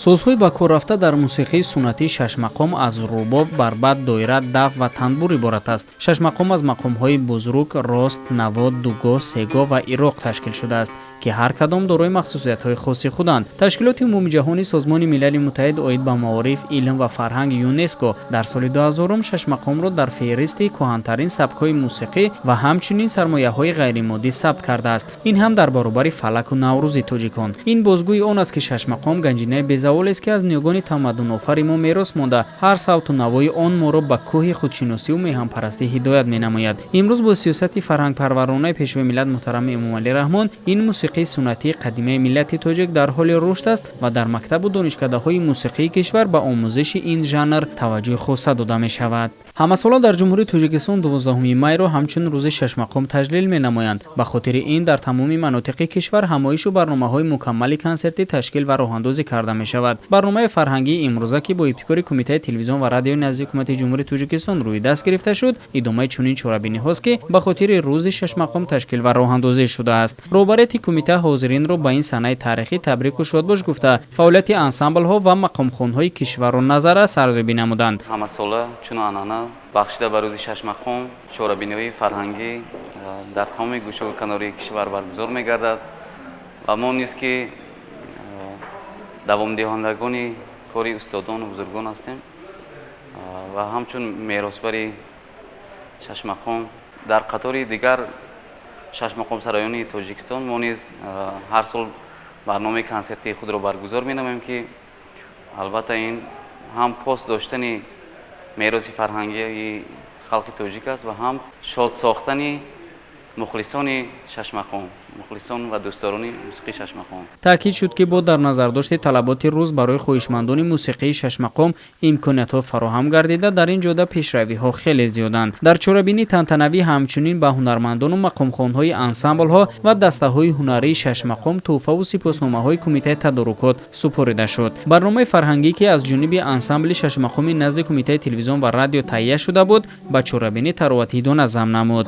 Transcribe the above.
Созҳои ба кор рафта дар мусиқии суннатии шашмақом аз рубоб, барбат, доира, даф ва танбур иборат аст. Шашмақом аз мақомҳои бузрук, рост, наво, дугоҳ, сегоҳ ва ироқ ташкил шудааст, ки ҳар кадом дорои махсусиятҳои хоси худанд. Ташкилоти умумиҷаҳонии Созмони Милали Муттаҳид оид ба маориф, илм ва фарҳанг ЮНЕСКО дар соли 2000 шашмақомро дар феҳристи кӯҳантарин сабкҳои мусиқӣ ва ҳамчунин сармояҳои ғайримоддӣ сабт кардааст. Ин ҳам дар баробари фалаку наврӯзи тоҷикон. Ин бозгӯи он аст, ки шашмақом ганҷинаи безаволест, ки аз ниёгони тамаддунофари мо мерос монда, ҳар савту навои он моро ба кӯҳи худшиносиву меҳанпарастӣ ҳидоят менамояд. Имрӯз бо сиёсати фарҳангпарваронаи Пешвои миллат муҳтарами Эмомалӣ Раҳмон ин мусиқии суннатии қадимаи миллати тоҷик дар ҳоли рушд аст ва дар мактабу донишкадаҳои мусиқии кишвар ба омӯзиши ин жанр таваҷҷӯҳи хоса дода мешавад. Ҳамасола дар Ҷумҳурии Тоҷикистон 12 майро ҳамчун рӯзи шашмақом таҷлил менамоянд. Ба хотири ин дар тамоми манотиқи кишвар ҳамоишу барномаҳои мукаммали консертӣ ташкил ва роҳандозӣ карда мешавад. Барномаи фарҳангии имрӯза, ки бо ибтикори Кумитаи телевизион ва радиои назди Ҳукумати Ҷумҳурии Тоҷикистон рӯи даст гирифта шуд, идомаи чунин чорабиниҳост, ки ба хотири рӯзи шашмақом ташкил ва роҳандозӣ шудааст. Роҳбарияти кумита ҳозиринро ба ин санаи таърихӣ табрику шодбош гуфта, фаъолияти ансамблҳо ва мақомхонҳои кишварро назаррас арзёбӣ намуданд. Ҳамасола чун анъана бахшида ба рӯзи шашмақом чорабиниҳои фарҳангӣ дар тамоми гӯшаву канори кишвар баргузор мегардад ва мо низ, ки давомдиҳандагони кори устодону бузургон ҳастем ва ҳамчун меросбари шашмақом дар қатори дигар шашмақомсароёни Тоҷикистон, мо низ ҳар сол барномаи консертии худро баргузор менамоем, ки албатта ин ҳам пос доштани мероси фарҳангии халқи тоҷик аст ва ҳам шод сохтани мухлисони шашмақом, мухлисон ва дӯстдорони мусиқии шашмақом. Таъкид шуд, ки бо дар назардошти талаботи рӯз барои хоҳишмандони мусиқии шашмақом имкониятҳо фароҳам гардида, дар ин ҷода пешравиҳо хеле зиёданд. Дар чорабинии тантанавӣ ҳамчунин ба ҳунармандону мақомхонҳои ансамблҳо ва дастаҳои ҳунарии шашмақом тӯҳфаву сипосномаҳои кумитаи тадорукот супорида шуд. Барномаи фарҳангӣ, ки аз ҷониби ансамбли шашмақоми назди Кумитаи телевизион ва радио таҳия шуда буд, ба чорабинӣ таровати дона зам намуд.